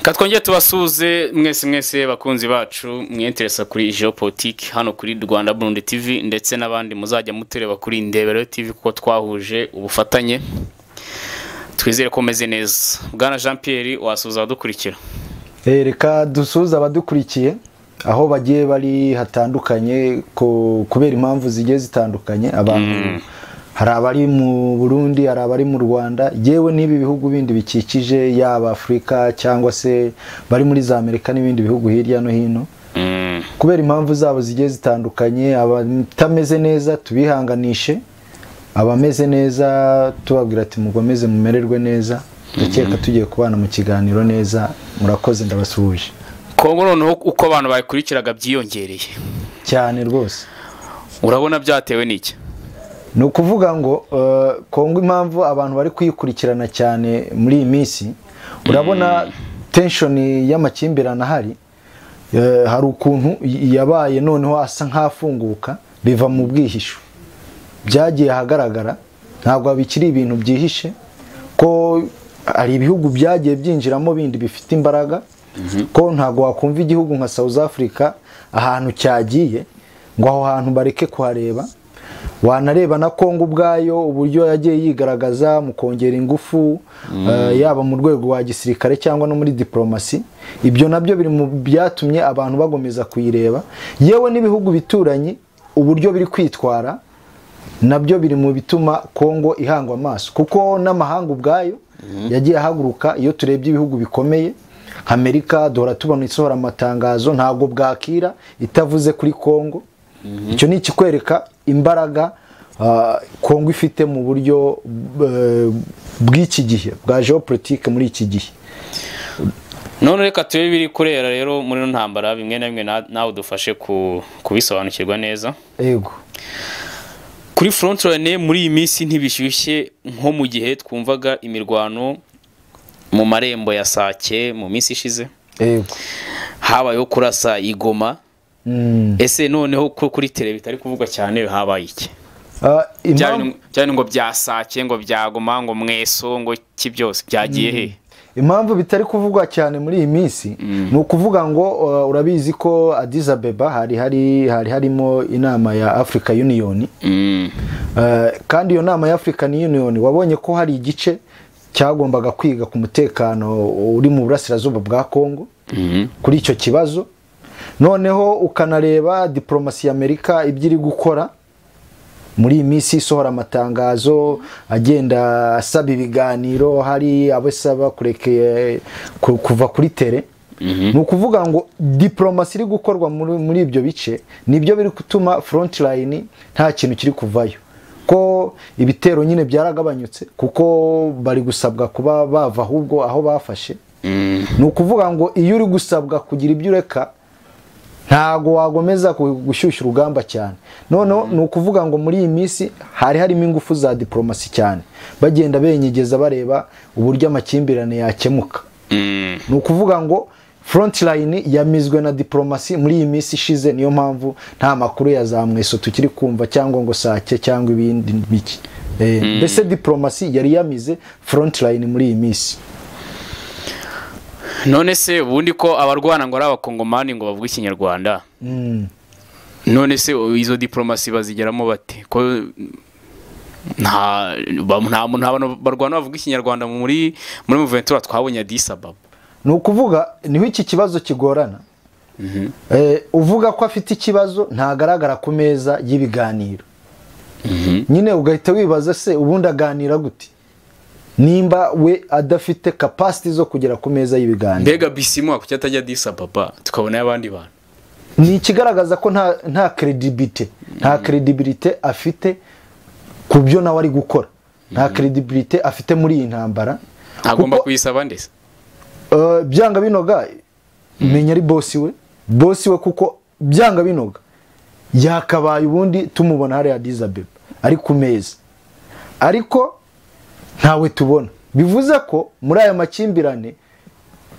Katwongeye tubasuhuze mwese mwese bakunzi bacu mwiyenteresa kuri geopolitique hano kuri Rwanda Burundi TV ndetse n'abandi muzajya mutureba kuri Ndebero TV kuko twahuje ubufatanye. Twizere ko meze neza. Bwana Jean Pierre, wasuhuza abadukurikira. Reka dusuhuze abadukurikiye aho bagiye bari hatandukanye kubera impamvu zigiye zitandukanye. Abantu hari abari mu Burundi, hari abari mu Rwanda, yewe n'ibi bihugu bindi bikikije, yaba Afrika cyangwa se bari muri za Amerika n'ibindi bihugu hirya no hino. Kubera impamvu zabo zigiye zitandukanye, abatameze neza tubihanganishe, abameze neza tubabwira ati mugomeze mumererwe neza. Ndakeka tugiye kubana mu kiganiro neza. Murakoze, ndabasuhuje. Kongo noneho uko abantu bayikurikiraga byiyongereye cyane rwose. Urabona byatewe n'iki? Ni ukuvuga ngo Kongo impamvu abantu bari kuyikurikirana cyane muri iyi minsi, urabona tension y'amakimbirane ahari, hari ukuntu yabaye noneho asa nk'afunguka biva mu bwihisho, byagiye ahagaragara, ntabwo bikiri ibintu byihishe, ko hari ibihugu byagiye byinjiramo bindi bifite imbaraga, ko ntabwo wakumva igihugu nka South Africa ahantu cyagiye ngo aho hantu bareke kuhareba. Wanareba na Kongo ubwayo uburyo yagiye yigaragaza mu kongera ingufu, yaba mu rwego rwa gisirikare cyangwa no muri diplomasi. Ibyo nabyo biri mu byatumye abantu bagomeza kuyireba. Yewe n'ibihugu bituranyi uburyo biri kwitwara nabyo biri mu bituma Kongo ihangwa amaso, kuko n'amahanga ubwayo yagiye ahaguruka. Iyo turebye ibihugu bikomeye Amerika, duhora tubona isohora amatangazo, ntabwo bwakira itavuze kuri Kongo. Icyo ni ikikwereka imbaraga Kongo ifite mu buryo bw'iki gihe bwa geopolitique muri iki gihe. None reka tube biri kurera rero muri no ntambara bimwe na bimwe, nawe udufashe kubisobanukirwa neza. Yego. Kuri frontline muri iyi minsi ntibishyushye nko mu gihe twumvaga imirwano mu marembo ya Sake mu minsi ishize. Yego. Habayeho kurasa igoma. Ese noneho ko kuri tele bitari kuvugwa cyane habaye iki? Cyane ngo bya Sake, ngo byagoma, ngo mweso, ngo ki byose byagiye he? Impamvu bitari kuvugwa cyane muri iyi minsi ni ukuvuga ngo urabizi ko Addis Abeba hari harimo inama ya Africa Union. Kandi iyo nama ya African Union wabonye ko hari igice cyagombaga kwiga ku mutekano uri mu burasirazuba bwa Kongo kuri icyo kibazo. Noneho ukanareba diplomasi ya Amerika ibyo iri gukora muri iyi minsi, isohora amatangazo agenda asaba ibiganiro, hari abasaba kurekeye kuva kuri tere. Ni ukuvuga ngo diplomasi iri gukorwa muri ibyo bice nibyo biri gutuma frontline nta kintu kiri kuvayo, ko ibitero nyine byaragabanyutse kuko bari gusabwa kuba bava ahubwo aho bafashe. Ni ukuvuga ngo iyo uri gusabwa kugira ibyo ureka ntago wagomeza gushyushya urugamba cyane. Noneho ni ukuvuga ngo muri iyi minsi hari harimo ingufu za diplomasi cyane, bagenda benyegeza bareba uburyo amakimbirane yakemuka. Ni ukuvuga ngo frontline yamizwe na diplomasi muri iyi minsi ishize, niyo mpamvu nta makuru ya za mweso tukiri kumva cyangwa ngo Sake cyangwa ibindi biki. Mbese diplomasi yari yamize frontline muri iyi minsi. None se ubundi ko abarwana ngo ari abakongomani ngo bavuga ikinyarwanda, none se izo diplomasi bazigeramo bate? Ko nta bantu barwana bavuga ikinyarwanda muri Ventura twabonye Addis Ababa. Ni ukuvuga niho iki kibazo kigorana. Uvuga ko afite ikibazo ntagaragara ku meza y'ibiganiro. Nyine ugahita wibaza se ubundi aganira gute nimba we adafite capacity zo kugera ku meza y'ibiganiro? Mbega Bisimwa kuki atajya Addis Ababa tukabona y'abandi bantu? Ni ikigaragaza ko nta credibility, nta credibility afite ku byo nawe ari gukora, nta credibility afite muri iyi ntambara. Agomba kuyisaba ndese byanga binoga menya ari boss we, kuko byanga binoga yakabaye ubundi tumubona hari Addis Ababa ari ku meza, ariko ntawe tubona. Bivuze ko muri aya makimbirane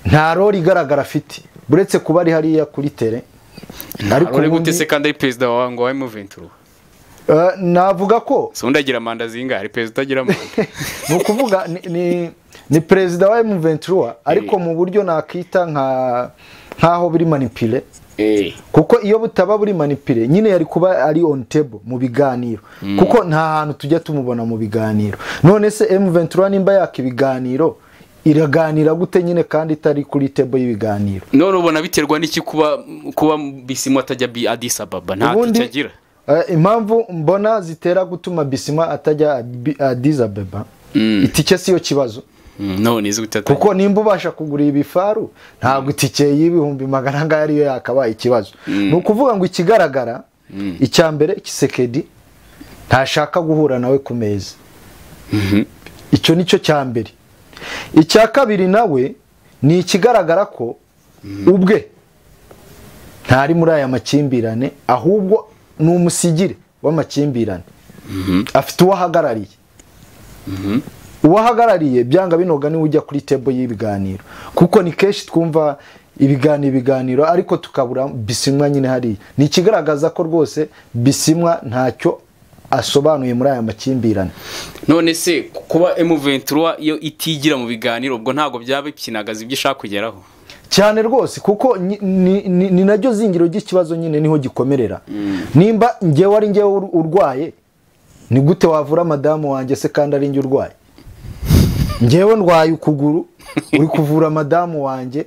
nta role igaragara afite buretse kuba ari hariya kuri tere. Ariko gute se kandi ari president wa ngo wa M23? Navuga ko si undi agira manda zingahe? Hari perezida utagira manda? Ni ukuvuga ni perezida wa M23, ariko mu buryo nakita nkaho biri manipulé. Kuko iyo butaba buri manipulé nyine yari kuba ari on table mu biganiro, kuko nta hantu tujya tumubona mu biganiro. None se M23 nimba yaka ibiganiro, iraganira gute nyine kandi itari kuri table y'ibiganiro? None ubona biterwa n'iki kuba Bisimwa atajya Addis Ababa? Nta tike agira. Impamvu mbona zitera gutuma Bisimwa atajya Addis Ababa, itike siyo kibazo. None izi gute atajya? Kuko nimba ubasha kugura ibifaru, ntabwo itike y'200,000 angahe ariyo yakabaye ikibazo. Ni ukuvuga ngo ikigaragara, icya mbere, Tshisekedi ntashaka guhura nawe ku meza. Icyo nicyo cya mbere. Icya kabiri, nawe ni ikigaragara ko ubwe ntari muri aya makimbirane, ahubwo ni umusigire w'amakimbirane. Afite uwo ahagarariye. Uwo ahagarariye byanga binoga niwe ujya kuri table y'ibiganiro, kuko ni kenshi twumva ibiganiro ariko tukabura Bisimwa nyine hariya. Ni ikigaragaza ko rwose Bisimwa ntacyo asobanuye muri aya makimbirane. None se kuba M23 iyo itigira mu biganiro, ubwo ntabwo byaba bikinagaza ibyo ishaka kugeraho? Cyane rwose, kuko ni naryo zingiro ry'ikibazo nyine, niho gikomerera. Nimba njyewe ari njyewe urwaye, ni gute wavura madamu wanjye se kandi ari njye urwaye? Njyewe ndwaye ukuguru, uri kuvura madamu wanjye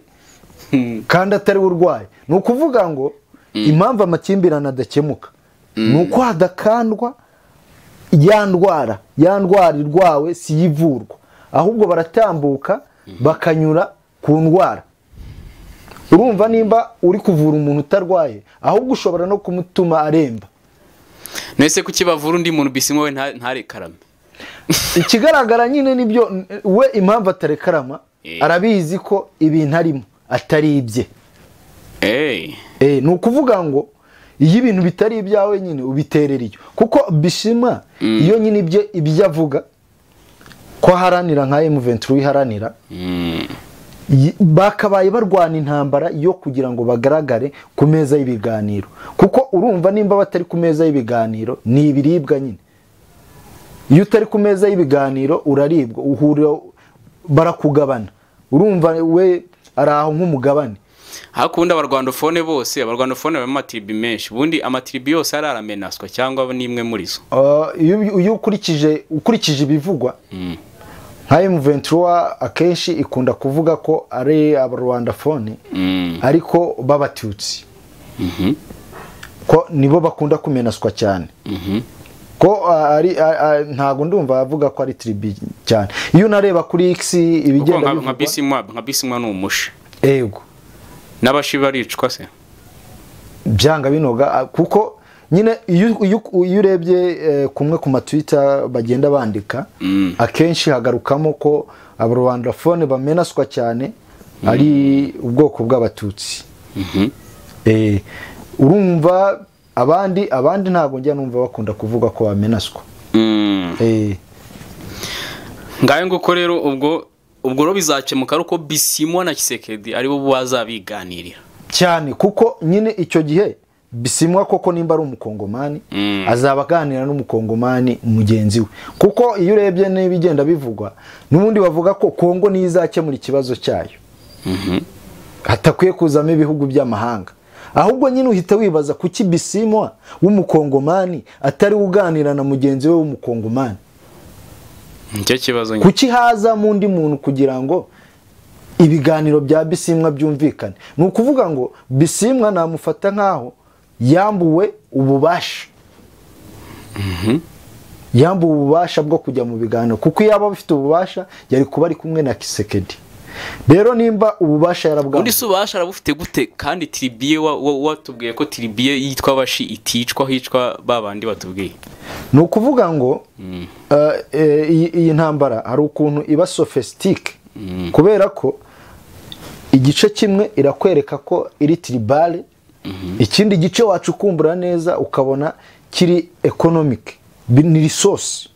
kandi atari we urwaye. Ni ukuvuga ngo impamvu amakimbirane adakemuka ni uko hadakandwa ya ndwara. Ya ndwara irwawe si yivurwa, ahubwo baratambuka bakanyura ku ndwara. Urumva nimba uri kuvura umuntu utarwaye, ahubwo ushobora no kumutuma aremba. Nese kuki bavura undi muntu, Bisimwa we ntarekarame? Ikigaragara nyine nibyo, we impamvu atarekarama, arabizi ko ibintu arimo atari ibye. Ni ukuvuga ngo iyo ibintu bitari ibyawe nyine ubiterera iyo, kuko Bisimwa iyo nyine ibyo avuga ko aharanira nka M23 iharanira, bakabaye barwana intambara yo kugira ngo bagaragare ku meza y'ibiganiro. Kuko urumva nimba batari ku meza y'ibiganiro, ni ibiribwa nyine. Iyo utari ku meza y'ibiganiro uraribwa, uhurira barakugabana. Urumva we ari aho nk'umugabane. Hakunda abarwandofone bose, abarwandofone baba amatribi menshi. Ubundi amatribi yose araramenaswa cyangwa nimwe muri zo? Iyo ukurikije ibivugwa, nka M23 akenshi ikunda kuvuga ko ari abarwandafone, ariko b'abatutsi, ko nibo bakunda kumenaswa cyane. Ko ari ntago ndumva avuga ko ari tribi cyane. Iyo unareba kuri X ibigenda bivugwa, nka Bisimwa ni umushi. Yego. N'abashi baricwa se? Byanga binoga, kuko nyine iyo urebye kumwe ku ma Twitter bagenda bandika, akenshi hagarukamo ko abarwandafone bamenaswa cyane ari ubwoko bw'abatutsi. Urumva abandi ntago njya numva bakunda kuvuga ko bamenaswa. Ngayo nguko rero, ubwo ro bizakemuka uko Bisimwa na Tshisekedi ari bo bazabiganirira cyane, kuko nyine icyo gihe Bisimwa koko nimba ari umukongomani, azaba aganira n'umukongomani mugenzi we. Kuko iyo urebye n'ibigenda bivugwa, n'ubundi bavuga ko Kongo niyo izakemura ikibazo cyayo, hatakwiye kuzamo ibihugu by'amahanga. Ahubwo nyine uhita wibaza kuki Bisimwa w'umukongomani atari uganira na mugenzi we w'umukongomani. Nicyo kibazo nyine. Kuki haza mu undi muntu kugira ngo ibiganiro bya Bisimwa byumvikane? Ni ukuvuga ngo Bisimwa namufata nkaho yambuwe ububasha. Yambuwe ububasha bwo kujya mu biganiro, kuko iyo aba afite ububasha yari kuba ari kumwe na Tshisekedi. Rero nimba ububasha yarabwambuwe, undi subasha arabufite gute kandi tribiye watubwiye ko tribiye yitwa abashi iticwa, hicwa babandi batubwiye? Ni ukuvuga ngo iyi ntambara hari ukuntu iba sophistique, kubera ko igice kimwe irakwereka ko iri tribale, ikindi gice wacukumbura neza ukabona kiri economic, ni resource.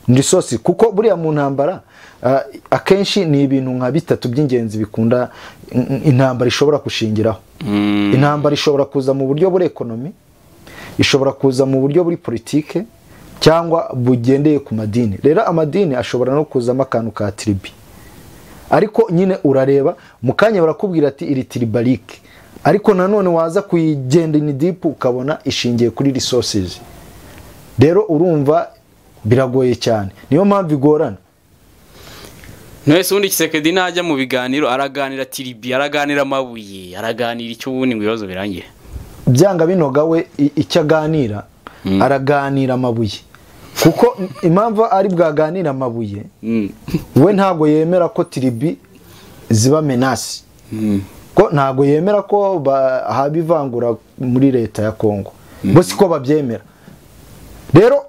Ni resource, kuko buriya mu ntambara akenshi ni ibintu nka bitatu by'ingenzi bikunda intambara ishobora gushingiraho. Intambara ishobora kuza mu buryo buri economy, Ishobora kuza mu buryo buri politike cyangwa bugendeye ku madini. Rero amadini ashobora no kuzamo akantu ka tribi, ariko nyine urareba mu kanya barakubwira ati iri tribalike, ariko nanone waza kuyigenda in deep ukabona ishingiye kuri resources. Rero urumva biragoye cyane, niyo mpamvu igorana. Mwese ubundi Tshisekedi najya mu biganiro araganira tribi, araganira amabuye, araganira icyo ubundi ngo ibibazo birangire. Byanga binoga we icyo aganira araganira amabuye, kuko impamvu ari bwaganira amabuye we ntago yemera ko tribi ziba menace, ko ntago yemera ko haba ivangura muri leta ya Kongo, bo siko babyemera. Rero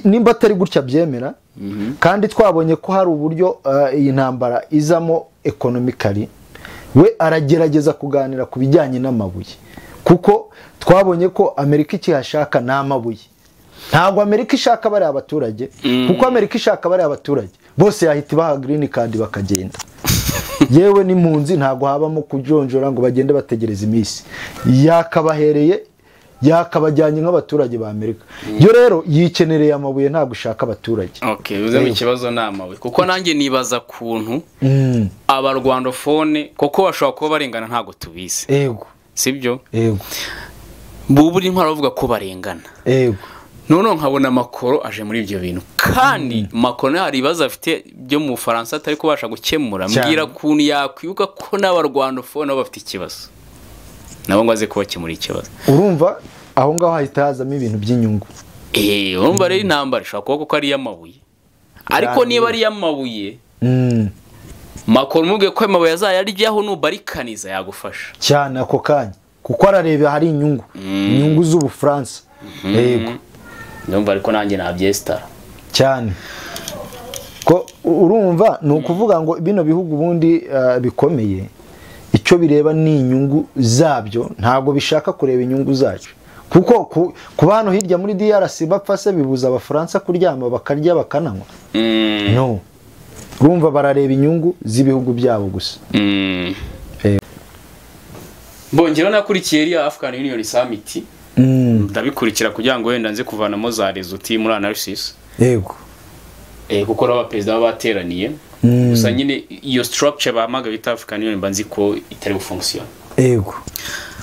nimba atari gutya byemera, kandi twabonye ko hari uburyo iyi ntambara izamo economically, we aragerageza kuganira ku bijyanye n'amabuye, kuko twabonye ko Amerika ikihashaka n'amabuye. Ntabwo Amerika ishaka bari abaturage, kuko Amerika ishaka bari abaturage bose yahita ibaha green card bakagenda. Yewe n'impunzi ntabwo habamo kujonjora ngo bagende bategereza iminsi, yakabahereye yakabajyanye nk'abaturage ba Amerika. Yo rero yikenereye amabuye, ntabwo ushaka abaturage. Okay, uze mu kibazo namawe, kuko nanjye nibaza kuntu abarwandofone koko bashobora kuba barengana ntabwo tubizi. Yego. Sibyo? Yego. Buburi intwaro bavuga ko barengana. Yego. None nkabona Macron aje muri ibyo bintu, kandi Macron hari ibibazo afite byo mu Bufaransa atari kubasha gukemura. Mbwira kuntu yakwibuka ko n'abarwandofone nabo bafite ikibazo, nabo ngo aze kubakemura ikibazo. Urumva aho ngaho hahita hazamo ibintu by'inyungu. Urumva rero intambara ishobora kuba kuko ari iy'amabuye, ariko niba ari iy'amabuye Macron umubwiye ko amabuye azayaryaho nubarikaniza yagufasha cyane ako kanya, kuko arareba hari inyungu, inyungu z'Ubufaransa. Yego. Ndumva ariko nanjye nabyestara cyane. Ko urumva ni ukuvuga ngo bino bihugu ubundi bikomeye icyo bireba ni inyungu zabyo, ntabwo bishaka kureba inyungu zacu, kuko kuba hano hirya muri DRC bapfa se bibuza abafaransa kuryama bakarya bakananywa? No. Urumva barareba inyungu z'ibihugu byabo gusa. Bongera nakurikiye iriya African Union Summit. Ndabikurikira kugira ngo wenda nze kuvanamo za results muri analysis. Yego. Kuko aba president bateraniye. Gusa nyine iyo structure bamaga bita African Union banzi ko itari gufunction. Yego.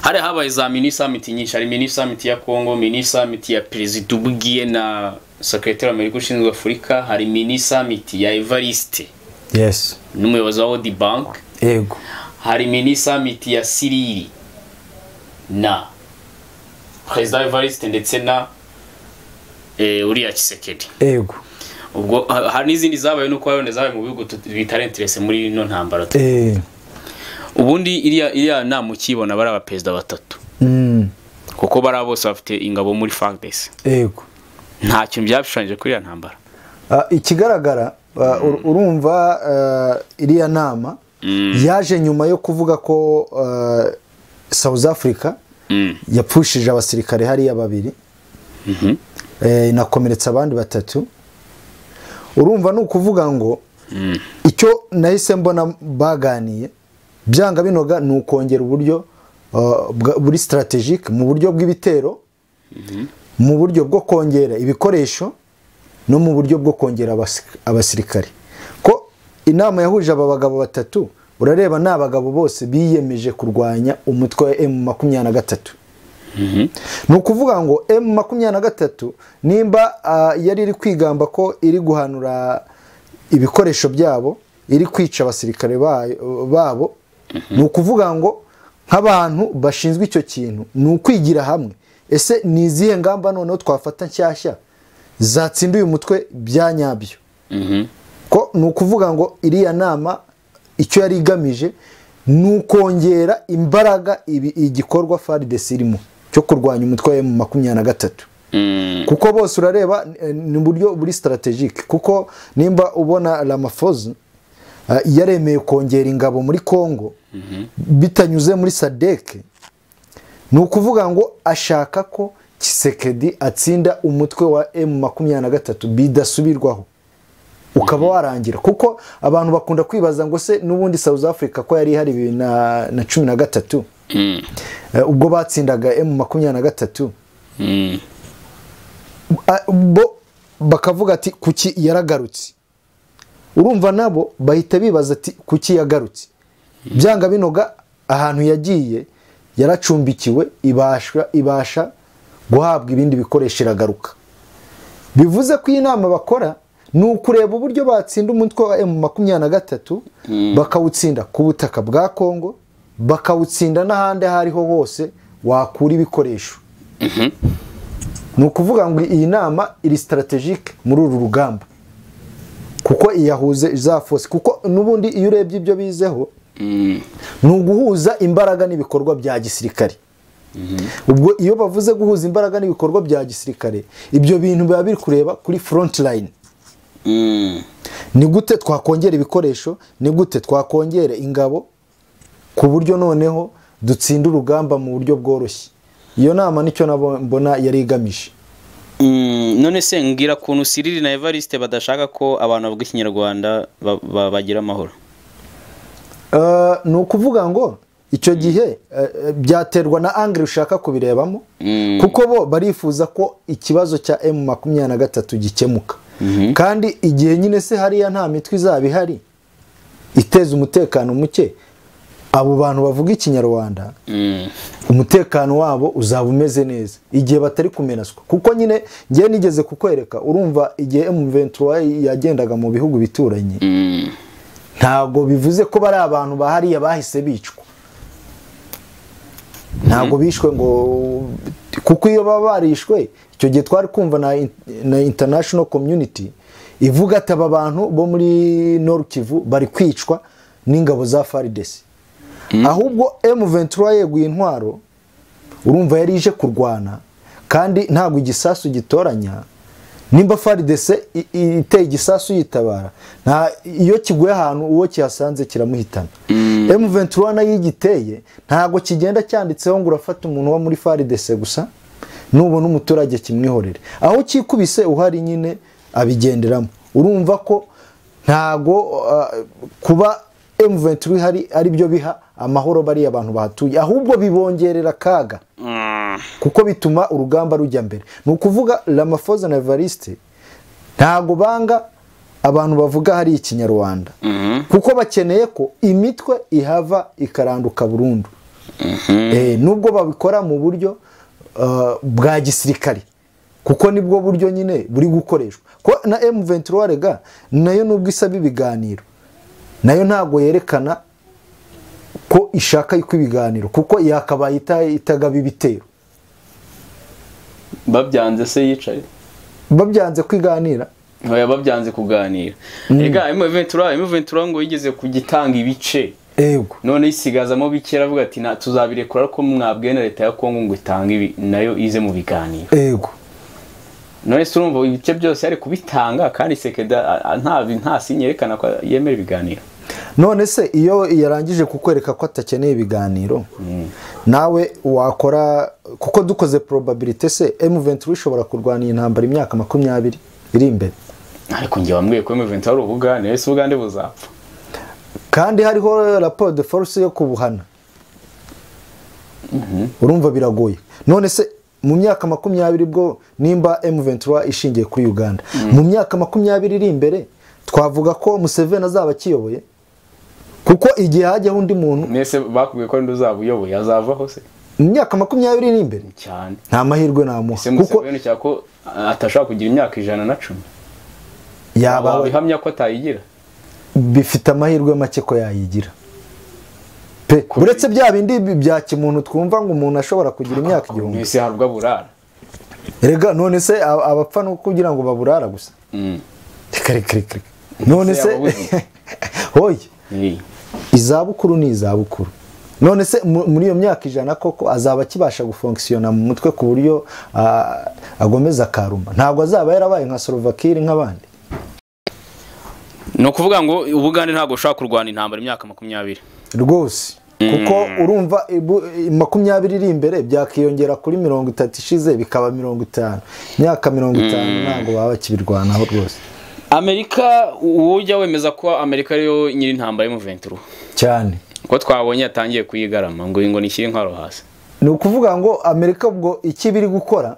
Hari habaye za mini summit nyinshi, hari mini summit ya Congo, mini summit ya President Ubwiye na Secretary Amerika ushinzwe Afrika, hari mini summit ya Evariste. Yes. N'umuyobozi wa World Bank. Yego. Hari mini summit ya Cyril na President Evariste ndetse na uriya Tshisekedi. Yego. Ubwo hari n'izindi zabaye nuko wabone zabaye mu bihugu bitari interesse muri ino ntambara. Ubundi iriya nama ukibona bari aba president batatu. Kuko bari bose bafite ingabo muri FARDC. Yego. Nta kintu byabishushanyije kuri iriya ntambara. Ikigaragara urumva iriya nama yaje nyuma yo kuvuga ko South Africa yapfushije abasirikare hariya babiri, inakomeretsa abandi batatu. Urumva ni ukuvuga ngo icyo nahise mbona baganiye byanga binoga ni ukongera uburyo buri strategic mu buryo bw'ibitero, mu buryo bwo kongera ibikoresho no mu buryo bwo kongera abasirikare. Ko inama yahuje aba bagabo batatu, urareba n'abagabo bose biyemeje kurwanya umutwe wa M23. Ni ukuvuga ngo M23 nimba yari iri kwigamba ko iri guhanura ibikoresho byabo, iri kwica abasirikare babo, ni ukuvuga ngo nk'abantu bashinzwe icyo kintu ni ukwigira hamwe, ese ni izihe ngamba noneho twafata nshyashya zatsinda uyu mutwe bya nyabyo? Ko ni ukuvuga ngo iriya nama icyo yari igamije ni ukongera imbaraga igikorwa FARDC irimo cyo kurwanya umutwe wa M23. Kuko bose urareba ni buryo buri strategic, kuko nimba ubona Ramaphosa yaremeye kongera ingabo muri Congo bitanyuze muri SADC, ni ukuvuga ngo ashaka ko Tshisekedi atsinda umutwe wa M23 bidasubirwaho ukaba warangira. Kuko abantu bakunda kwibaza ngo se n'ubundi South Africa ko yari hari 2013 ubwo batsindaga M23, Bo bakavuga ati kuki yaragarutse. Urumva nabo bahita bibaza ati kuki yagarutse. Byanga binoga ahantu yagiye yaracumbikiwe, ibasha guhabwa ibindi bikoresho iragaruka. Bivuze ko iyi nama bakora ni ukureba uburyo batsinda umutwe wa M23, bakawutsinda ku butaka bwa Kongo, bakawutsinda n'ahandi hariho hose wakura ibikoresho. Ni ukuvuga ngo iyi nama iri strategique muri uru rugamba, kuko iyahuze za force, kuko nubundi iyo urebye ibyo bizeho ni uguhuza imbaraga n'ibikorwa bya gisirikare. Ubwo iyo bavuze guhuza imbaraga n'ibikorwa bya gisirikare, ibyo bintu biba biri kureba kuri front line. Ni gute twakongera ibikoresho, ni gute twakongera ingabo ku buryo noneho dutsinda urugamba mu buryo bworoshye. Iyo nama nicyo nabo mbona yari igamije. None se ngira kuntu Cyril na Evariste badashaka ko abantu bavuga ikinyarwanda bagira amahoro. Ni ukuvuga ngo icyo gihe byaterwa na angle ushaka kubirebamo, kuko bo barifuza ko ikibazo cya M23 gikemuka. Kandi igihe nyine se hariya nta mitwe izaba ihari iteza umutekano muke, abo bantu bavuga ikinyarwanda umutekano wabo uzaba umeze neza igihe batari kumenaswa. Kuko nyine ngiye nigeze kukwereka, urumva igihe M23 yagendaga mu bihugu bituranye, ntago bivuze ko bari abantu bahariya bahise bicwa. Ntago bishwe ngo kuko iyo baba barishwe icyo gihe twari kumva na international community ivuga ati aba bantu bo muri Nord Kivu bari kwicwa n'ingabo za FARDC. Ahubwo M23 yeguye intwaro, urumva yari ije kurwana, kandi ntabwo igisasu gitoranya. Nimba FARDC iteye igisasu yitabara, nta iyo kiguye ahantu uwo kihasanze kiramuhitana. M23 nayo igiteye ntago kigenda cyanditseho ngo urafata umuntu wo muri FARDC gusa, nubona umuturage kimwihorere. Aho kikubise uhari nyine abigenderamo. Urumva ko ntago kuba M23 hari ari byo biha amahoro bari abantu bahatuye, ahubwo bibongerera kaga, kuko bituma urugamba rujya mbere. Ni ukuvuga Ramaphosa na Evariste ntago banga abantu bavuga hari ikinyarwanda, kuko bakeneye ko imitwe ihava ikaranduka burundu. Nubwo babikora mu buryo bwa gisirikare, kuko nibwo buryo nyine buri gukoreshwa. Ko na M23 rega nayo nubwo isaba ibiganiro, nayo ntago yerekana ko ishaka yuko ibiganiro, kuko yakabaye itagaba ibitero. Babyanze se yicaye, babyanze kwiganira, oya babyanze kuganira. Ega M23 ngo yigeze kugitanga ibice, yego, none isigazamo bike, aravuga ati na tuzabirekura ko mwabwiye na leta ya Kongo ngo itange ibi nayo ize mu biganiro. Yego, none se urumva ibice byose ari kubitanga, kandi Sekeda nta sinyerekana ko yemera ibiganiro. None se iyo yarangije kukwereka ko atakeneye ibiganiro, nawe wakora, kuko dukoze probability se M23 ishobora kurwana intambara imyaka 20 iri imbere. Ariko ngiye wambwiye ko M23 ari ubugande, ese ubugande buzapfa? Kandi hariho rapport de force yo kubuhana. Urumva biragoye. None se mu myaka 20 bwo nimba M23 ishingiye kuri Uganda, mu myaka 20 iri imbere twavuga ko Museveni azaba akiyoboye? Kuko igihe hajyaho undi muntu, nese bakubwiye ko ndi uzabuyoboye azavaho se mu myaka 20 iri imbere cyane, nta mahirwe namuha, kuko Museveni cyako atashaka kugira imyaka 110, yaba bihamya ko atayigira, bifite amahirwe make ko yayigira pe. Uretse bya bindi bya kimuntu twumva ngo umuntu ashobora kugira imyaka 1000, nese harubwa burara. Erega none se abapfa no kugira ngo baburara gusa. Reka none se hoye izabukuru ni izabukuru. None se muri iyo myaka 100 koko azaba kibasha gufonctiona mu mutwe ku buryo agomeza karuma? Ntabwo azaba yarabaye nka Slovakiri nk'abandi. No kuvuga ngo Ubugande ntabwo ushaka kurwana intambara imyaka 20 rwose, kuko urumva 20 iri imbere byakiyongera kuri 30 ishize bikaba 50. Imyaka 50 ntabwo baba bakibirwanaho rwose. Amerika ujya wemeza ko Amerika ariyo nyiri intambara y'M23 cyane, ko twabonye yatangiye kuyigarama ngo nishyire intwaro hasi. Ni ukuvuga ngo Amerika ubwo iki biri gukora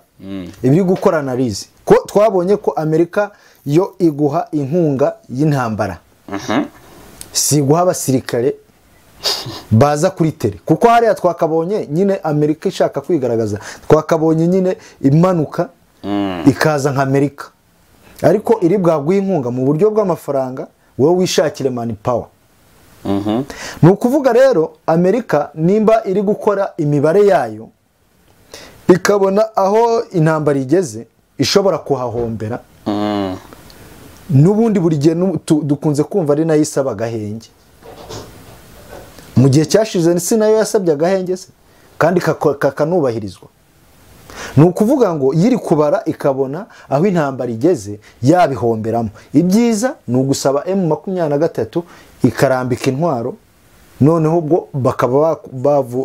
Ibiri gukora analyse ko twabonye ko Amerika yo iguha inkunga y'intambara, si guha abasirikare baza kuri tere, kuko hariya twakabonye nyine Amerika ishaka kwigaragaza, twakabonye nyine imanuka ikaza nka Amerika, ariko iri bwaguha inkunga mu buryo bw'amafaranga, wowe wishakire man power. Ni ukuvuga rero Amerika nimba iri gukora imibare yayo ikabona aho intambara igeze ishobora kuhahombera, n'ubundi buri gihe dukunze kumva ari nayo isaba agahenge. Mu gihe cyashize si nayo yasabye agahenge se, kandi kakanubahirizwa. Ni ukuvuga ngo yiri kubara ikabona aho intambara igeze yabihomberamo. Ibyiza ni ugusaba M23 ikarambika intwaro, noneho ubwo bakaba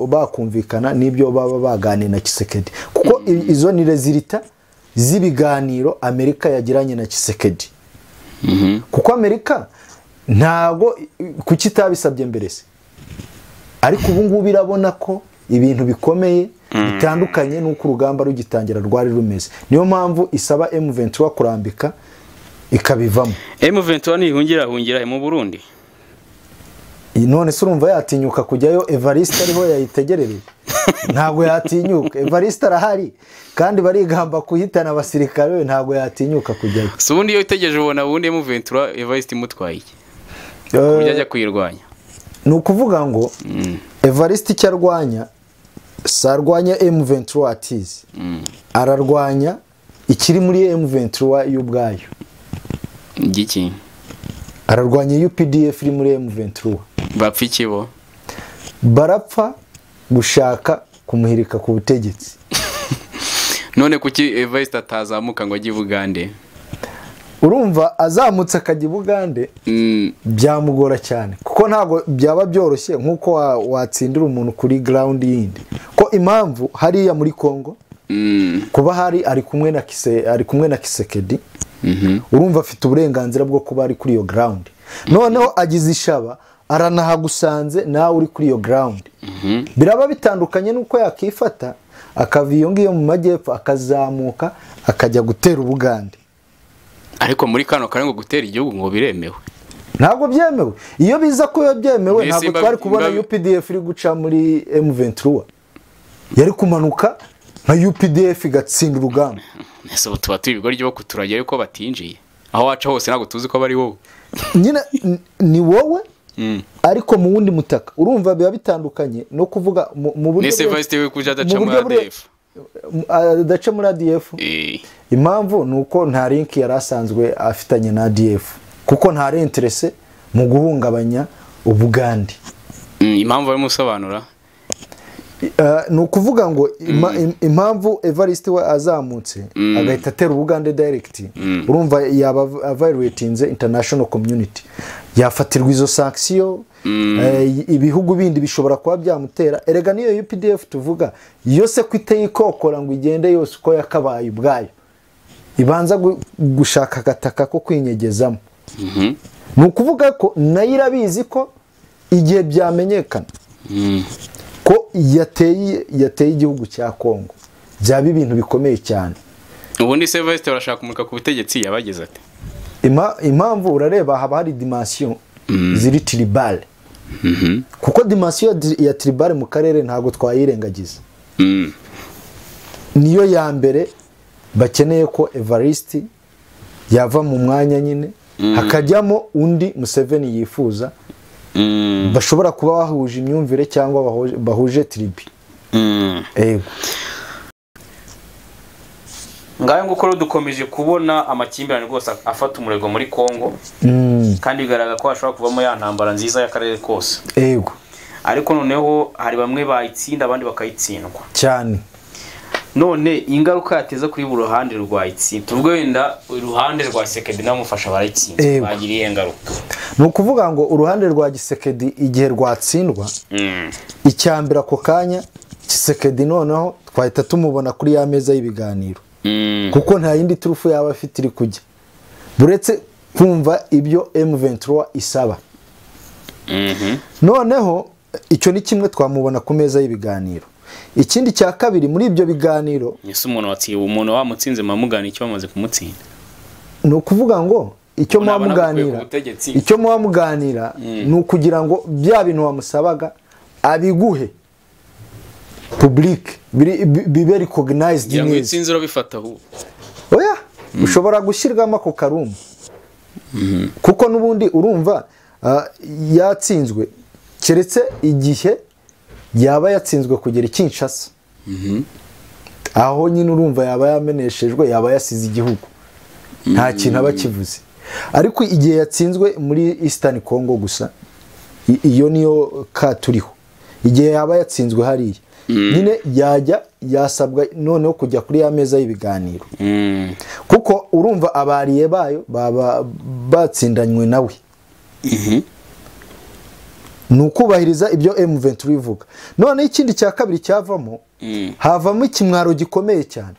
bakumvikana n'ibyo baba baganira na Tshisekedi, kuko izo ni resultat z'ibiganiro Amerika yagiranye na Tshisekedi. Kuko Amerika ntago kuki itabisabye mbere se, ariko ubu ngubu irabona ko ibintu bikomeye bitandukanye n'uko urugamba rugitangira rwari rumeze. Niyo mpamvu isaba M23 kurambika ikabivamo. M23 ntihungira hungira mu Burundi. None se urumva yatinyuka kujyayo Evariste ariho yayitegerereye? Ntabwo yatinyuka. Evariste arahari kandi barigamba kuhitana abasirikare, we ntabwo yatinyuka kujyayo. Si ubundi iyo witegereje ubona ubundi M23 Evariste imutwaye iki? Uburyo ajya kuyirwanya. Ni ukuvuga ngo Evariste icyo arwanya si arwanya M23 atizi, ararwanya ikiri muri M23 y'ubwayo. Igiki? Ararwanya UPDF iri muri M23. Bapfa iki bo? Barapfa gushaka kumuhirika ku butegetsi. None kuki Evariste atazamuka ngo ajye i Bugande? Urumva azamutse akajya i Bugande byamugora cyane, kuko ntabwo byaba byoroshye nkuko watsindira umuntu kuri ground yindi. Ko impamvu hariya muri Kongo kuba hari ari kumwe na ari kumwe na Tshisekedi, urumva afite uburenganzira bwo kuba ari kuri iyo ground. Noneho agize ishaba aranahagusanze nawe uri kuri iyo ground. Biraba bitandukanye nuko yakifata akava iyo ngiyo mu majyepfo akazamuka akajya gutera Ubugande. Ariko muri kano kare ngo gutera igihugu ngo biremewe. Ntabwo byemewe. Iyo biza ko byemewe ntabwo twari kubona UPDF iri guca muri M23. Yari kumanuka nka UPDF igatsinda urugamba. Ese ubu tuba turi ibigoryi bo kuturagera ko batinjiye. Aho waca hose ntabwo tuzi ko bari wowe. Nyine ni wowe ariko mu wundi mutaka. Urumva biba bitandukanye no kuvuga mu buryo. Nese Evariste we kuja adaca muri ADF. Adaca muri ADF. Impamvu nuko nta link yari asanzwe afitanye na ADF, kuko nta interesse mu guhungabanya Ubugande. Impamvu arimo usobanura ni ukuvuga ngo impamvu Evariste we azamutse agahita atera Ubugande direct, urumva yaba violatinze international community, yafatirwa izo sanction, ibihugu bindi bishobora kuba byamutera. Erega niyo UPDF tuvuga yose kwiteye ikokora ngo igende yose uko yakabaye ubwayo, ibanza gushaka agataka ko kwinyegezamo. Ni ukuvuga ko nayo irabizi ko igihe byamenyekana ko yateye igihugu cya Kongo byaba ibintu bikomeye cyane. Ubundi se Evariste barashaka kumurika ku butegetsi yabageze ati impamvu urareba haba hari dimension ziri tribal, kuko dimension ya tribal mu karere ntabwo twayirengagiza. Niyo ya mbere bakeneye ko Evariste yava mu mwanya nyine hakajyamo undi Museveni yifuza, bashobora kuba bahuje imyumvire cyangwa bahuje tribi. Yego. Ngayo nguko dukomeje kubona amakimbirane rwose afata umurego muri Kongo, kandi bigaragara ko hashobora kuvamo ya ntambara nziza y'akarere kose. Yego. Ariko noneho hari bamwe bayitsinda abandi bakayitsindwa cyane. None ingaruka yateza kuri buri ruhande rwayitsinda, tuvuge wenda uruhande rwa Tshisekedi namufasha barayitsinda, bagiriye ingaruka. Ni ukuvuga ngo uruhande rwa Tshisekedi igihe rwatsindwa, icyambere ako kanya Tshisekedi noneho twahita tumubona kuri ya meza y'ibiganiro, kuko nta yindi turufu yaba afite iri kujya buretse kumva ibyo M23 isaba. Noneho icyo ni kimwe twamubona ku meza y'ibiganiro. Ikindi cya kabiri muri ibyo biganiro, ese umuntu watsinze, umuntu wamutsinze mamugana icyo bamaze kumutsinda, ni ukuvuga ngo icyo muganira, icyo muganira ni ukugira ngo bya bintu wamusabaga abiguhe public, bibe recognized neza. Ngo urabifata aho oya, ushobora gushyirwamo ako karumbu, kuko n'ubundi urumva yatsinzwe, keretse igihe yaba yatsinzwe kugera i Kinshasa, aho nyine urumva yaba yameneshejwe, yaba yasize igihugu, nta kintu aba kivuze. Ariko igihe yatsinzwe muri Eastern Congo gusa, iyo niyo ka turiho, igihe yaba yatsinzwe hariya nyine yajya yasabwa noneho kujya kuri ya meza y'ibiganiro, kuko urumva abariye bayo baba batsindanywe nawe. Ni ukubahiriza ibyo M23 ivuga. None ikindi cya kabiri cyavamo, havamo ikimwaro gikomeye cyane,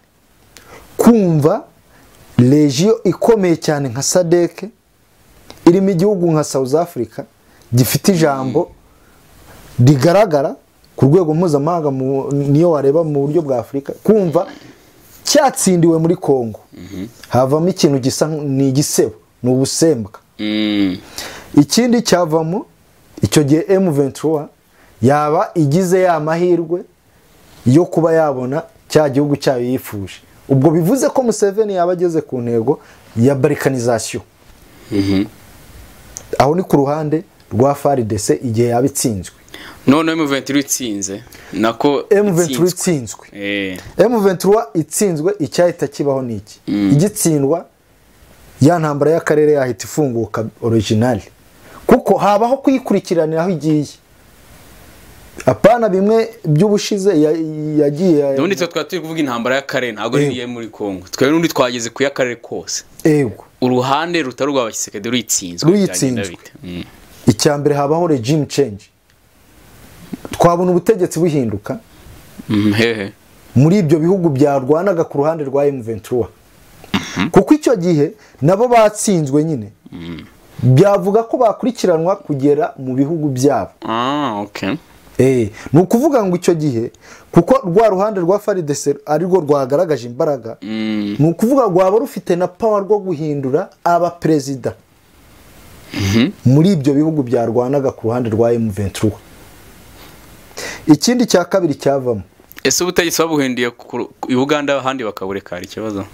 kumva legio ikomeye cyane nka SADC irimo igihugu nka South Africa gifite ijambo rigaragara ku rwego mpuzamahanga, niyo wareba mu buryo bwa Afrika, kumva cyatsindiwe muri Congo, havamo ikintu gisa ni igisebo, ni ubusembwa. Ikindi cyavamo icyo gihe M23 yaba igize ya mahirwe yo kuba yabona cya gihugu cyayo yifuje. Ubwo bivuze ko Museveni yaba ageze ku ntego ya balkanization. Aho ni ku ruhande rwa FARDC igihe yaba itsinzwe. None M23 itsinze, nako M23 itsinzwe. M23 itsinzwe, icyahita kibaho niki? Igitsindwa ya ntambara y'akarere yahita ifunguka original, kuko habaho kuyikurikiranira aho igiye, apana bimwe by'ubushize yagiye. Nundi twe twaturi kuvuga intambara y'akarere ntago ari muri Kongo, twe nundi twageze ku y'akarere kose. Yego, uruhande rutari rwa Tshisekedi ruyitsinzwe. Icya mbere habaho regime change, twabona ubutegetsi buhinduka muri ibyo bihugu byarwanaga ku ruhande rwa M23, kuko icyo gihe nabo batsinzwe nyine, byavuga ko bakurikiranwa kugera mu bihugu byabo. Ni ukuvuga ngo icyo gihe kuko rwa ruhande rwa FARDC arirwo rwagaragaje imbaraga, ni ukuvuga rwaba rufite na power rwo guhindura aba perezida muri ibyo bihugu byarwanaga ku ruhande rwa M23. Ikindi cya kabiri cyavamo, ese ubutegetsi babuhinduye ku Uganda ahandi bakabureka hari ikibazo?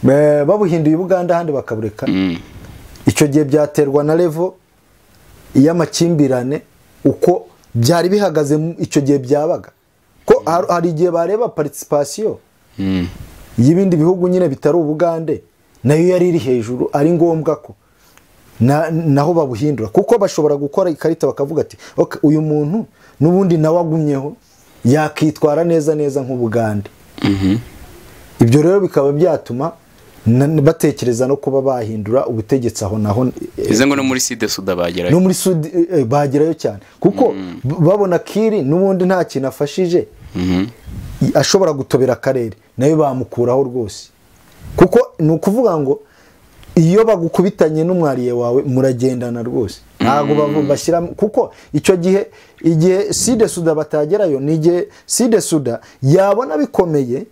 Babuhinduye Uganda ahandi bakabureka, icyo gihe byaterwa na level y'amakimbirane uko byari bihagaze icyo gihe byabaga, ko hari igihe bareba participation y'ibindi bihugu nyine bitari Ubugande nayo yari iri hejuru, ari ngombwa ko naho babuhindura, kuko bashobora gukora ikarita bakavuga ati okay, uyu muntu n'ubundi nawe agumyeho yakitwara neza neza nk'Ubugande. Ibyo rero bikaba byatuma batekereza no kuba bahindura ubutegetsi aho naho. Ize ngo no muri Sud Sudan bagerayo, no muri Sud bagerayo cyane, kuko babona Kiri n'ubundi nta kintu afashije, ashobora gutobera akarere nayo bamukuraho rwose, kuko ni ukuvuga ngo iyo bagukubitanye n'umwariye wawe muragendana rwose, ntago bashyira, kuko icyo gihe igihe Sud Sudan batagerayo ni igihe Sud Sudan yabona bikomeye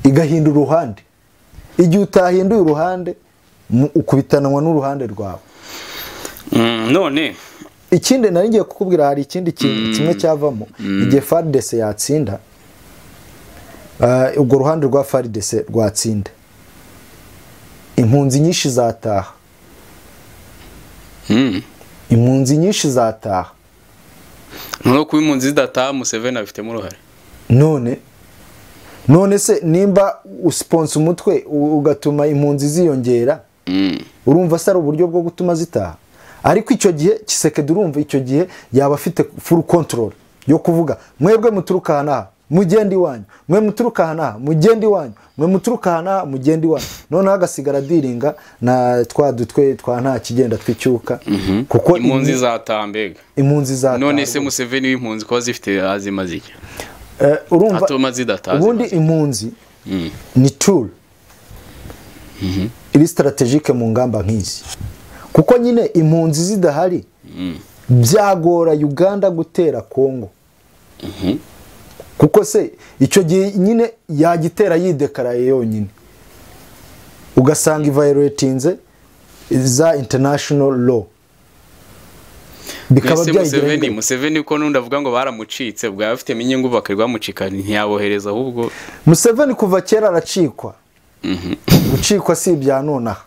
igahindura uruhande. Igihe utahinduye uruhande ukubitanwa n'uruhande rwawe. None ikindi nari ngiye kukubwira, hari ikindi kintu kimwe cyavamo igihe FARDC yatsinda, ubwo ruhande rwa FARDC rwatsinda, impunzi nyinshi zataha. Impunzi nyinshi zataha. None kuba impunzi zidataha Museveni abifitemo uruhare? None se nimba usponsa umutwe ugatuma impunzi ziyongera, urumva se ari uburyo bwo gutuma zitaha? Ariko icyo gihe Tshisekedi urumva icyo gihe yaba afite full control yo kuvuga mwebwe muturuka hana mugende iwanyu, mwe muturuka hana mugende iwanyu, mwe muturuka hana mugende iwanyu. Noneho agasigara diringa na twa dutwe twa nta kigenda twicyuka, kuko impunzi zataha mbega. Impunzi zataha. None se Museveni w'impunzi ko zifite azimazike? Urumva ubundi impunzi ni tool iri strategique mu ngamba nk'izi, kuko nyine impunzi zidahari byagora Uganda gutera Congo. Kuko se icyo gihe nyine yagitera yidekaraye yonyine, ugasanga iviolatinze za international law. Bikaba byayigira. Museveni ko nundi avuga ngo baramucitse bwa bafite inyungu bakarwamucika ntiyabohereza ahubwo. Museveni kuva kera aracikwa. Gucikwa si ibya nonaha.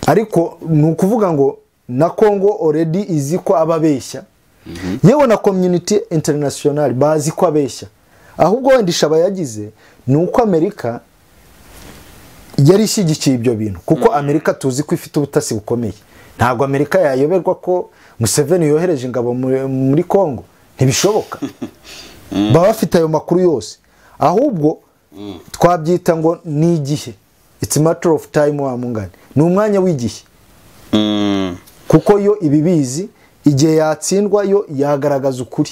Ariko ni ukuvuga ngo na Congo already izi ko ababeshya. Yewe na community international bazi ko abeshya. Ahubwo wenda ishaba yagize ni uko Amerika yari ishyigikiye ibyo bintu, kuko Amerika tuzi ko ifite ubutasi bukomeye. Ntabwo Amerika yayoberwa ko Museveni yohereje ingabo muri Congo, ntibishoboka. Baba bafite ayo makuru yose. Ahubwo twabyita ngo ni igihe, it's a matter of time wa mungane, ni umwanya w'igihe. Kuko yo ibibizi igihe yatsindwa yo yagaragaza ukuri.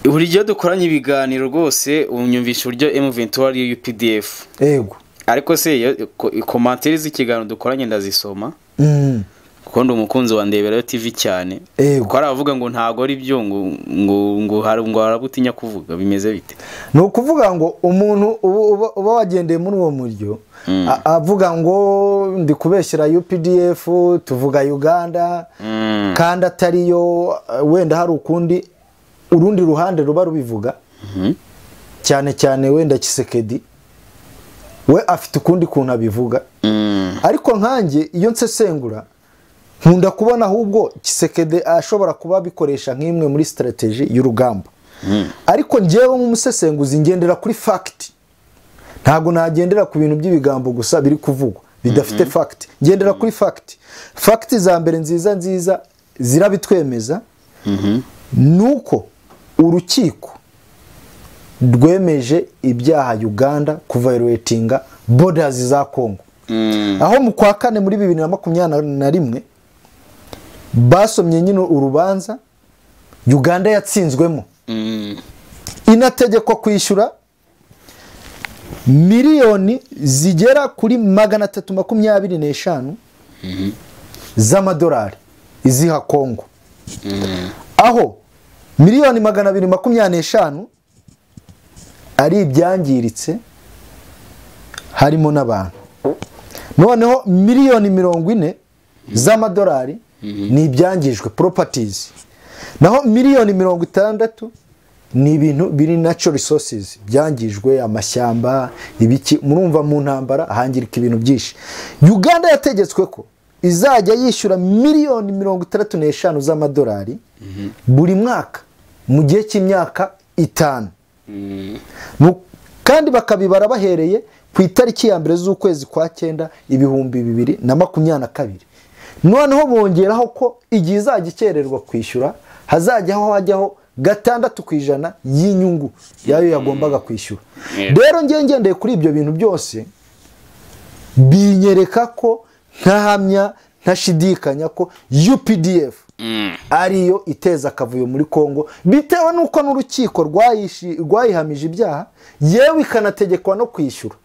Buri gihe dukoranye ibiganiro rwose unyumvisha uburyo M23 ari UPDF. Yego. Ariko se commentaire z'ikiganiro dukoranye ndazisoma. Kuko ndi umukunzi wa Ndeberayo TV cyane. Kuko aravuga ngo ntago ari byo ngo ngo ngo ngo arabutinya kuvuga, bimeze bite? Ni ukuvuga ngo umuntu uba wagendeye muri uwo muryo avuga ngo ndi kubeshyira UPDF tuvuga Uganda kandi atariyo, wenda hari ukundi urundi ruhande ruba rubivuga. Cyane cyane wenda Tshisekedi we afite ukundi kuntu abivuga. Ariko nkanjye iyo nsesengura nkunda kubona ahubwo Tshisekedi ashobora kuba bikoresha nk'imwe muri strategy y'urugamba. Ariko njyewe nk'umusesenguzi ngendera kuri fact. Ntago nagendera ku bintu by'ibigambo gusa biri kuvugwa bidafite fact. Ngendera kuri fact. Fact za mbere nziza nziza zirabitwemeza. Nuko urukiko rwemeje ibyaha Uganda kuviolatinga borders za Congo. Aho mu kwa kane muri 2021 basomye nyine urubanza Uganda yatsinzwemo. Inategekwa kwishyura miliyoni zigera kuri 325 z'amadolari iziha Congo. Aho miliyoni 225 ari ibyangiritse harimo n'abantu. Noneho miliyoni 40 z'amadolari ni ibyangijwe properties. Naho miliyoni 60 ni ibintu biri natural resources byangijwe, amashyamba, ibiki. Murumva mu ntambara hangirika ibintu byinshi. Uganda yategetswe ko izajya yishyura miliyoni 65 z'amadolari buri mwaka mu gihe cy'imyaka 5. Kandi bakabibara bahereye ku itariki ya mbere z'ukwezi kwa 9 2022. Noneho bongeraho ko igihe izajya ikererwa kwishyura hazajyaho hajyaho 6% y'inyungu yayo yagombaga kwishyura. Rero ngiye ngendeye kuri ibyo bintu byose binyereka ko ntahamya ntashidikanya ko UPDF ariyo iteza akavuyo muri Congo, bitewe nuko n'urukiko rwayihamije ibyaha yewe ikanategekwa no kwishyura.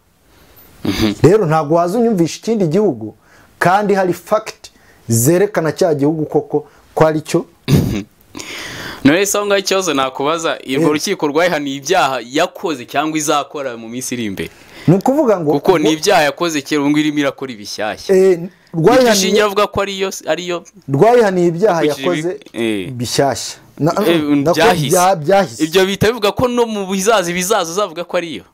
Rero ntabwo waza unyumvisha ikindi gihugu kandi hari fact zerekana cya gihugu koko ko ari cyo. None se ngaho ikibazo nakubaza, irwo rukiko rwayihaniye ibyaha yakoze cyangwa izakora mu minsi iri imbere? Ni ukuvuga ngo kuko ni ibyaha yakoze kera ubu irimo irakora ibishyashya. Rwayihaniye avuga ko ariyo rwayihaniye ibyaha yakoze bishyashya byahise. Ibyo bita bivuga ko no mu bizaza ibizaza uzavuga ko ariyo.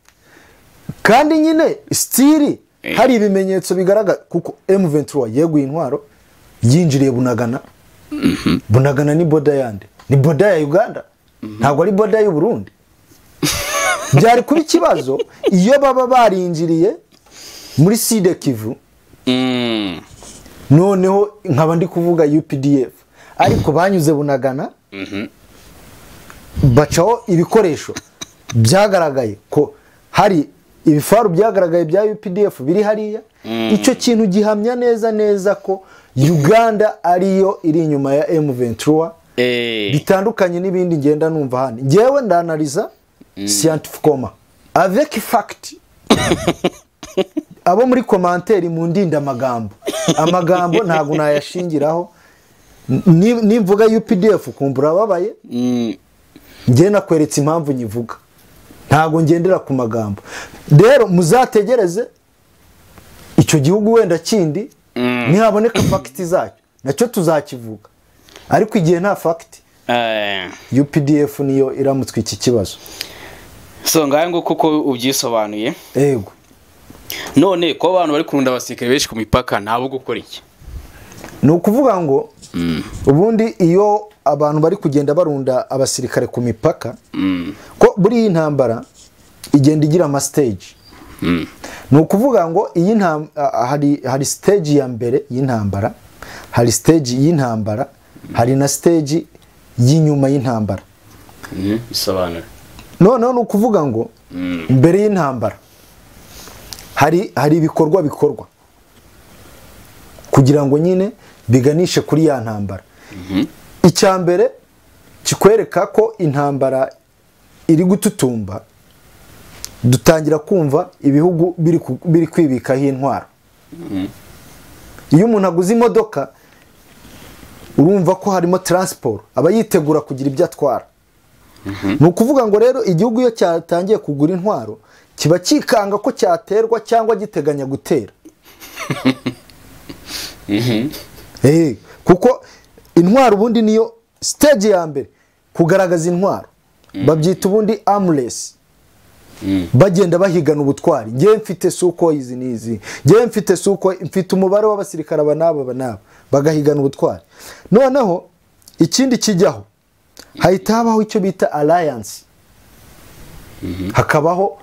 Kandi nyine stili hari ibimenyetso bigaragara kuko M23 yeguye intwaro yinjiriye Bunagana. Bunagana ni border yande, ni border ya Uganda, ntabwo ari border y'u Burundi. Byari kuba ikibazo iyo baba barinjiriye muri Sud Kivu. Noneho nkaba ndi kuvuga UPDF, ariko banyuze Bunagana bacaho ibikoresho byagaragaye ko hari ibifaru byagaragaye bya UPDF biri hariya. Icyo kintu gihamya neza neza ko Uganda ariyo iri inyuma ya M23. Bitandukanye n'ibindi ngenda numva hano. Ngewe ndanaliza scientifiquement avec fact. Abo muri commentaire mu ndinda amagambo, amagambo ntago nayashingiraho. Nimvuga UPDF kumbura babaye. Njye nakweretse impamvu nyivuga, ntago ngendera ku magambo. Rero muzategereze icyo gihugu wenda kindi nihaboneka fact zacyo nacyo tuzakivuga, ariko igihe nta fact UPDF niyo iramutswe iki kibazo. So ngaye ngo kuko ubyisobanuye. Yego. None ko abantu bari kurunda abasirikare benshi ku mipaka nabo gukora iki? Ni ukuvuga ngo ubundi iyo abantu bari kugenda barunda abasirikare ku mipaka, ko buri iyi ntambara igenda igira ama stage. Ni ukuvuga ngo iyi hari stage ya mbere y'intambara, hari stage y'intambara, hari na stage y'inyuma y'intambara. Bisobanura. None ni ukuvuga ngo mbere y'intambara hari ibikorwa bikorwa kugira ngo nyine biganishe kuri ya ntambara. Icya mbere kikwereka ko intambara iri gututumba, dutangira kumva ibihugu biri kwibikaho intwaro. Iyo umuntu aguze imodoka urumva ko harimo transport, aba yitegura kugira ibyo atwara. Ni ukuvuga ngo rero igihugu iyo cyatangiye kugura intwaro kiba kikanga ko cyaterwa cyangwa giteganya gutera. Kuko intwaro ubundi niyo stage ya mbere kugaragaza intwaro. Babyita ubundi armless. Bagenda bahigana ubutwari. Ngiye mfite suko izi nizi, ngiye mfite suko, mfite umubare w'abasirikare aba n'aba n'aba, bagahigana ubutwari. Noneho ikindi kijyaho hahita habaho icyo bita alliance. Hakabaho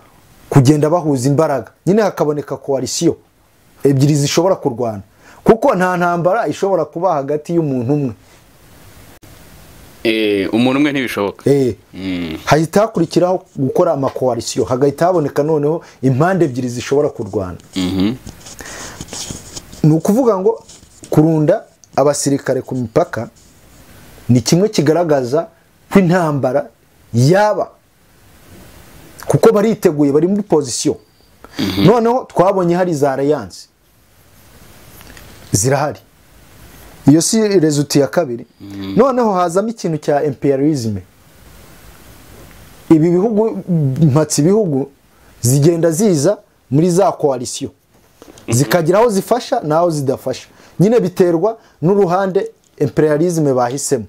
kugenda bahuza imbaraga, nyine hakaboneka coalition ebyiri zishobora kurwana, kuko nta ntambara ishobora kuba hagati y'umuntu umwe. Umuntu umwe ntibishoboka. Hahita hakurikiraho gukora ama coalition, hagahita haboneka noneho impande ebyiri zishobora kurwana. Ni ukuvuga ngo kurunda abasirikare ku mipaka ni kimwe kigaragaza ko intambara yaba, kuko bariteguye, bari muri position. Noneho twabonye hari za alliance zirahari, iyo si result ya kabiri. Noneho hazamo ikintu cya imperialism. Ibi bihugu mpatsi bihugu zigenda ziza muri za coalition, zikagira aho zifasha naho zidafasha, nyine biterwa n'uruhande imperialism bahisemo.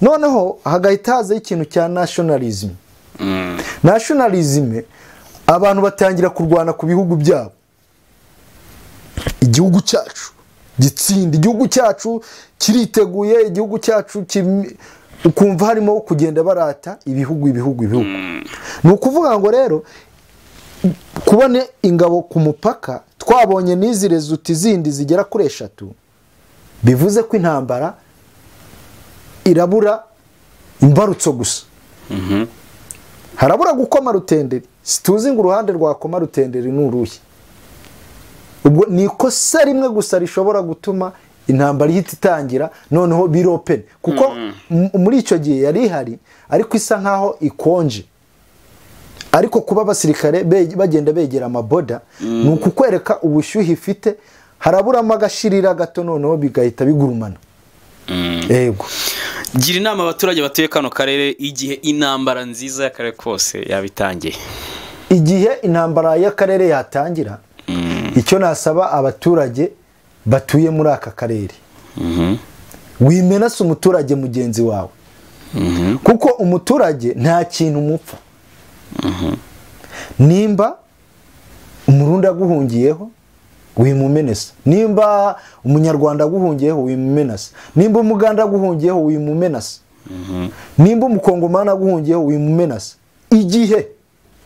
Noneho hagahita haza ikintu cya nationalism. Nationalism, abantu batangira kurwana ku bihugu byabo. Igihugu cyacu gitsinda, igihugu cyacu kiriteguye, igihugu cyacu ukumva harimo kugenda barata ibihugu ibihugu ibihugu. Ni ukuvuga ngo rero kubona ingabo ku mupaka twabonye n'izi results zindi zigera kuri 3, bivuze ko intambara irabura imbarutso gusa. Harabura gukoma rutenderi, situzi ngo uruhande rwa koma rutenderi n'uruhe. Ubwo ni ikosa rimwe gusa rishobora gutuma intambara ihita itangira, noneho biri open, kuko muri icyo gihe yari ihari ariko isa nkaho ikonje. Ariko kuba abasirikare bagenda begera amaboda ni ukukwereka ubushyuhe ifite, haraburamo agashirira gato noneho bigahita bigurumana. Yego. Gira inama abaturage batuye kano karere igihe intambara nziza y'akarere kose yabitangiye. Igihe intambara y'akarere yatangira, icyo nasaba abaturage batuye muri aka karere, wimenase umuturage mugenzi wawe, kuko umuturage nta kintu mupfa. Nimba umurundi aguhungiyeho wimumenesa, nimba umunyarwanda aguhungiyeho wimumenasa, nimba umuganda aguhungiyeho wimumenasa, nimba umukongomani aguhungiyeho wimumenasa. Igihe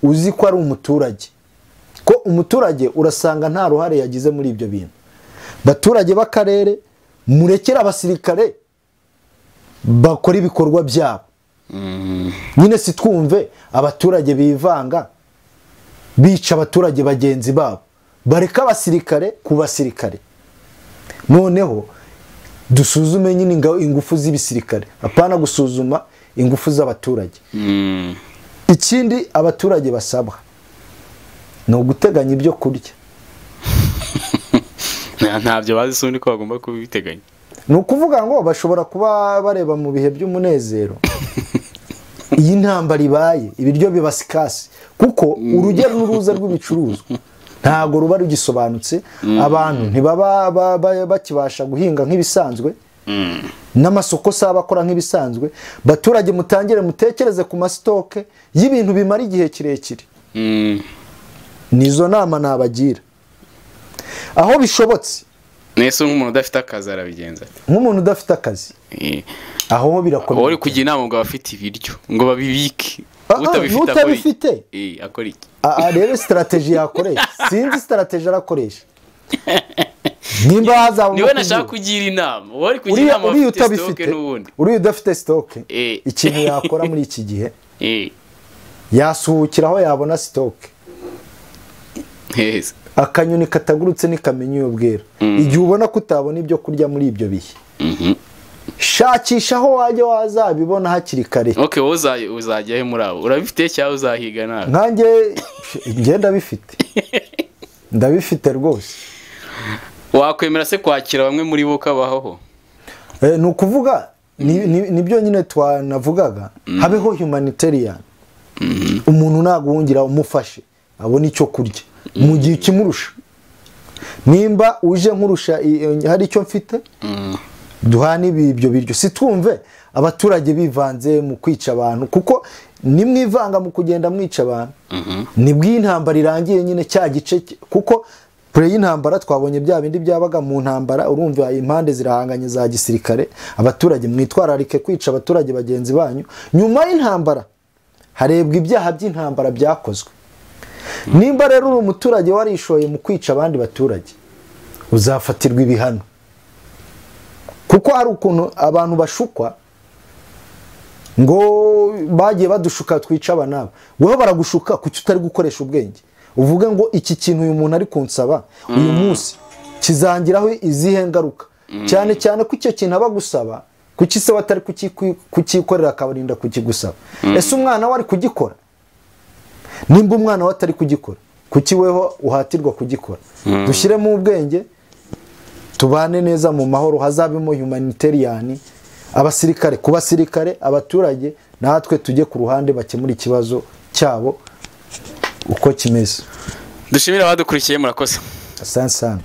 uzi ko ari umuturage, ko umuturage urasanga nta ruhare yagize muri ibyo bintu. Baturage b'akarere, murekera abasirikare bakora ibikorwa byabo. Nyine si twumve abaturage bivanga bica abaturage bagenzi babo, bareka abasirikare ku basirikare. Noneho dusuzume nyine ingufu z'ibisirikare, apana gusuzuma ingufu z'abaturage. Ikindi abaturage basabwa ni uguteganya ibyo kurya. Ntabyo bazi sundi ko bagomba kubiteganya. Ni ukuvuga ngo bashobora kuba bareba mu bihe by'umunezero. Iyi ntambara ibaye ibiryo biba sikasi, kuko urujya n'uruza rw'ibicuruzwa ntabwo ruba rugisobanutse. Abantu ntibaba bakibasha guhinga nk'ibisanzwe, n'amasoko saba akora nk'ibisanzwe. Baturage mutangire mutekereze ku masitoke y'ibintu bimara igihe kirekire. Nizo nama nabagira aho bishobotse. Nese nk'umuntu udafite akazi arabigenza? Nk'umuntu udafite akazi aho birakomeye. Uri kugira inama ngo abafite ibiryo ngo babibike, utabifite akora iki? Arebe strategy yakoresha. Sinzi strategy arakoresha. Nimba hazaba niwe nashaka kugira inama, uri kugira inama ufite stock n'ubundi. Uri udafite stock, ikintu yakora muri iki gihe yasuhukira aho yabona stock. Akanyoni katagurutse nikamenya iyo bwera. Igihe ubona ko utabona ibyo kurya muri ibyo bihe, shakisha aho wajya wazabibona hakiri kare. Okay, wowe uzajya he muri abo? Urabifite cyangwa uzahiga nawe? Nkanjye ngenda bifite, ndabifite rwose. Wakwemera se kwakira bamwe muri bo kabaho? Ni ukuvuga nibyo nyine twanavugaga, habeho humanitarian. Umuntu naguhungira umufashe abone icyo kurya mu gihe kimurusha. Nimba uje nkurusha hari icyo mfite, duhana ibyo biryo. Si twumve abaturage bivanze mu kwica abantu, kuko nimwivanga mu kugenda mwica abantu nibwo intambara irangiye nyine cya gice. Kuko pre y'intambara twabonye bya bindi byabaga mu ntambara, urumva impande zirahanganye za gisirikare. Abaturage mwitwararike kwica abaturage bagenzi banyu. Nyuma y'intambara harebwa ibyaha by'intambara byakozwe. Nimba rero uri umuturage warishoye mu kwica abandi baturage, uzafatirwa ibihano. Kuko hari ukuntu abantu bashukwa ngo bagiye badushuka twica aba nabo. Wewe baragushuka kuki utari gukoresha ubwenge? Uvuge ngo iki kintu uyu muntu ari kunsaba uyu munsi kizangiraho izihe ngaruka? Cyane cyane ko icyo kintu abagusaba kuki se batari kukikorera akabarinda kukigusaba? Ese umwana we ari kugikora? Nimba umwana we atari kugikora, kuki weho uhatirwa kugikora? Dushyiremo ubwenge, tubane neza mu mahoro, hazabemo humanitarian, abasirikare ku basirikare, abaturage natwe tujye ku ruhande bakemura ikibazo cyabo uko kimeze. Dushimira abadukurikiye, murakoze. Asante sana.